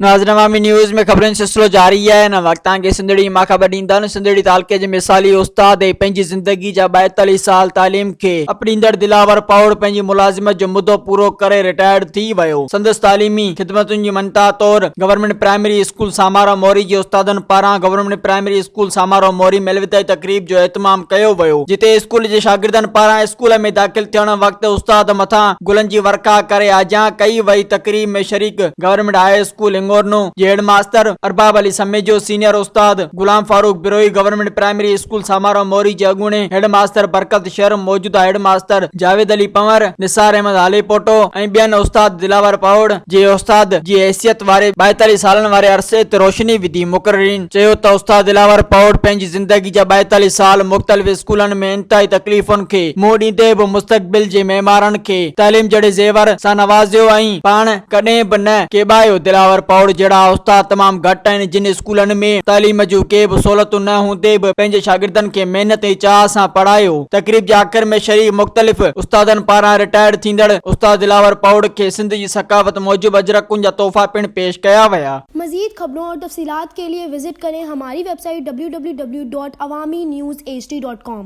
ناظرين عوامي نيوز ۾ خبرن جو سلسلو جاري آهي هن وقت توهان کي سنڌڙي مان خبر ڏيندا آهيون سنڌڙي تعلقي جي مثالي استاد ۽ پنهنجي زندگي جا 42 سال تعليم کي اپڙيندڙ دلاور پاهوڙ پنهنجي ملازمت جو مدو پورو ڪري رٽائرڊ ٿي ويو سندس تعليمي خدمتن جي مڃتا طور government primary school Samaro Mori جي استادن پاران government primary school Samaro Mori ۾ الوداعي تقريب جو اهتمام ڪيو ويو جتي اسڪول جي شاگردن پاران اسڪول ۾ داخل ٿيڻ وقت استاد مٿان گلن جي ورکا ڪري آجيان ڪئي وئي تقريب ۾ شريڪ گورنمينٽ هاء اسڪول هنگورنو جي head master Arbab Ali Samejo, senior استاد Ghulam Farooq Brohi, government primary school Samaro Mori جي اڳوڻي هيڊ ماستر برڪت شر، موجوده هيڊ ماستر جاويد علي پنور، نثار احمد هاليپوٽو ۽ ٻين استاد دلاور پهوڙ جي استاد جي حيثيت واري 42 سالن واري عرصي تي روشني وڌي. مقررين چيو ته استاد دلاور پهوڙ پنهنجي زندگي جا 42 سال مختلف اسڪولن ۾ انتهائي تڪليفن کي منهن ڏيندي به مستقبل جي معمارن کي تعليم جهڙي زيور سان نوازيو ۽ پاڻ ڪڏهن به نه ڪيٻايو. دلاور پوڙ جهڙا استاد تمام گهٽ آهن جن اسڪولن ۾ تعليم جون ڪي به سهولتون نه هوندي به پنهنجي شاگردن کي محنت ۽ چاهه سان پڙهايو. تقريب جي آخر ۾ شريڪ مختلف استادن پاران رٽائرڊ ٿيندڙ استاد دلاور پوڙ کي سنڌ جي ثقافت موجب اجرڪن جا تحفا پڻ پيش ڪيا ويا. مزيد خبرون اور تفصيلات کے لئے وزٽ ڪرين ھماري web site www.awamiNewsHD.com.